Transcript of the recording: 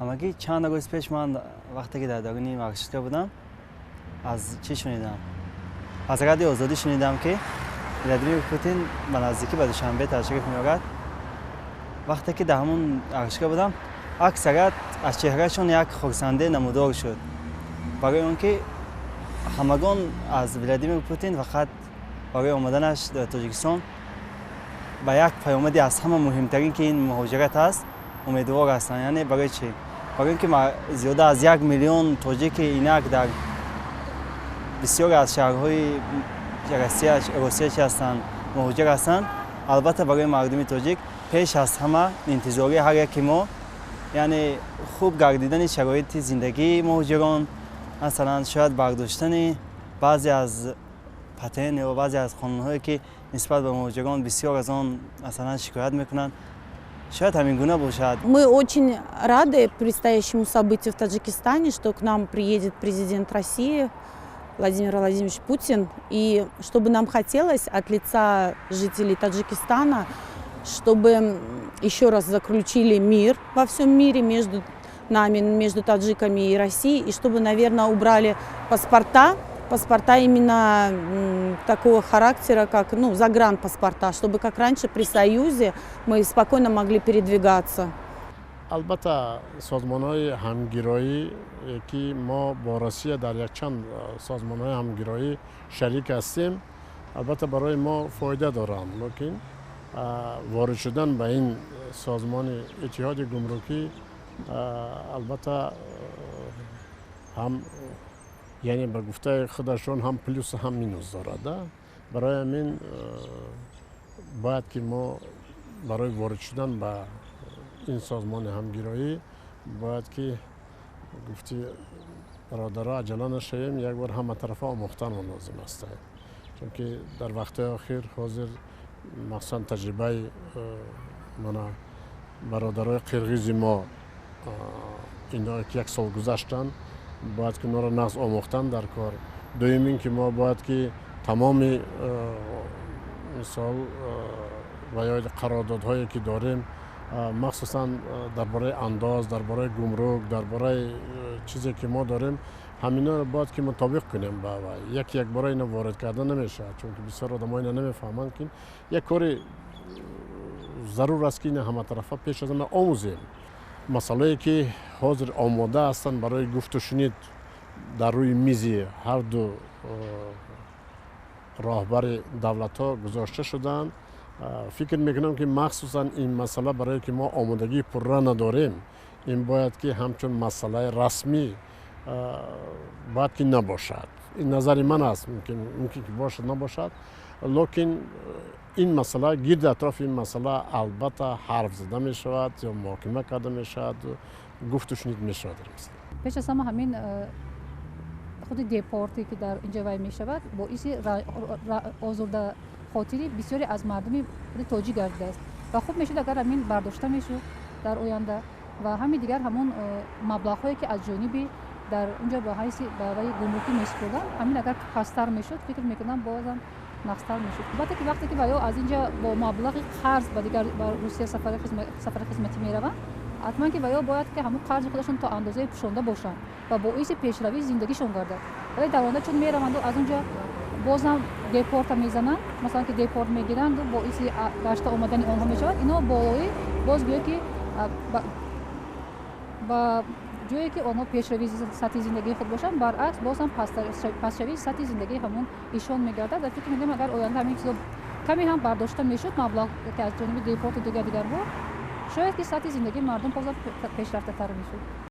Ҳамагӣ чанд рӯз пеш ман, вақте ки дар даруни маршрутка будам, аз чӣ шунидам, аз Радио Озодӣ шунидам, ки Владимир Путин ба наздикӣ ба Душанбе ташриф меорад. Вақте ки дар ҳамон маршрутка будам, аксарият аз чеҳрашон як хурсандӣ намудор шуд, барои он ки ҳамагон аз Владимир Путин фақат барои омаданаш дар Тоҷикистон ба як паёмади аз ҳама муҳимтарин, ки ин муҳоҷират аст, умедвор ҳастанд. Яъне барои чӣ? Барои он ки зиёда аз 1 миллион тоҷики инак дар бисёре аз шаҳрҳои Россия чи ҳастанд, муҳоҷир ҳастанд. Албатта, барои мардуми тоҷик пеш аз ҳама интизории ҳар яки мо, яъне хуб гардидани шароити зиндагии муҳоҷирон, масалан, шояд бардоштани баъзе аз патент ё баъзе аз қонунҳое, ки нисбат ба муҳоҷирон бисёр аз он, масалан, шикоят мекунанд, шояд ҳамин гуна бошад. Мы очень рады предстоящему событию в Таджикистане, что к нам приедет президент России Владимир Владимирович Путин. И чтобы нам хотелось от лица жителей Таджикистана, чтобы еще раз заключили мир во всем мире между нами, между таджиками и Россией, и чтобы, наверное, убрали паспорта, паспорта именно такого характера, как, ну, загранпаспорта, чтобы, как раньше при Союзе, мы спокойно могли передвигаться. Албатта, созмонҳои ҳамгироӣ, ки мо бо Россия дар якчанд созмонҳои ҳамгироӣ шарик ҳастем, албатта, барои мо фоида доранд, лекин ворид шудан ба ин созмони иттиҳоди гумрукӣ, албатта, ҳам, яъне, ба гуфтаи худашон, ҳам плюс, ҳам минус дорад. Барои ҳамин бояд ки мо барои ворид шудан ба ин созмони ҳамгироӣ бояд ки, гуфти бародаро, аҷала нашавем, як бор ҳама тарафа омӯхтанмо лозим аст, чунки дар вақтҳои охир, ҳозир, махсусан таҷрибаи мана бародарои қирғизи мо, ино ки як сол гузаштанд, бояд ки онҳоро нағз омӯхтан дар кор. Дуюм ин ки мо бояд ки тамоми, мисол, ва ё қарордодҳое ки дорем, махсусан дар бораи андоз, дар бораи гумрук, дар бораи чизе ки мо дорем, ҳаминоро бояд ки мутобиқ кунем ба як якбора ино ворид карда намешавад, чунки бисёр одамо ина намефаҳманд, ки як кори зарур аст, ки ина ҳаматарафа пеш аз ҳама омӯзем. Масъалае ки ҳозир омода ҳастанд барои гуфтушунид дар рӯи мизи ҳарду роҳбари давлатҳо гузошта шудаанд, фикр мекунам, ки махсусан ин масъала, барое ки мо омодагии пурра надорем, ин бояд ки ҳамчун масъалаи расмӣ бояд ки набошад. Ин назари ман аст, мумкин ки бошад, набошад, лекин ин масъала, гирди атрофи ин масъала, албатта, ҳарф зада мешавад ё муҳокима карда мешавад, гуфтушунид мешавад. Пеш аз ҳама ҳамин худи депорте, ки дар инҷа вай мешавад, боиси озурда хотири бисёре аз мардуми худи тоҷик гардидааст ва хуб мешуд, агар ҳамин бардошта мешуд дар оянда. Ва ҳамин дигар ҳамон маблағҳое, ки аз ҷониби дар унҷо ба ҳайси ба ваи гумрукӣ месупурданд, ҳамин агар пасттар мешуд, фикр мекунам, бозам нағзтар мешуд. Албатта, ки вақте ки ва ё аз инҷа бо маблағи қарз ба дигар, ба Русия сафари хизматӣ мераванд, ҳатман ки ва ё бояд ки ҳамон қарзи худашон то андозае пӯшонда бошанд ва боиси пешравии зиндагишон гардад. Вале дар оянда чун мераванду аз унҷа бозам депорта мезананд, масалан, ки депорт мегиранду боиси гашта омадани онҳо мешавад, ино болои боз гӯё ки ба ҷое ки онҳо пешравии сатҳи зиндагии худ бошанд, баръакс, боз ҳам пастшавии сатҳи зиндагии ҳамон ишон мегардад. Ва фикр мекунам, агар оянда ҳамин чизо каме ҳам бардошта мешуд, маблағ, ки аз ҷониби депорту дигар дигарҳо, шояд ки сатҳи зиндагии мардум бозам пешрафтатар мешуд.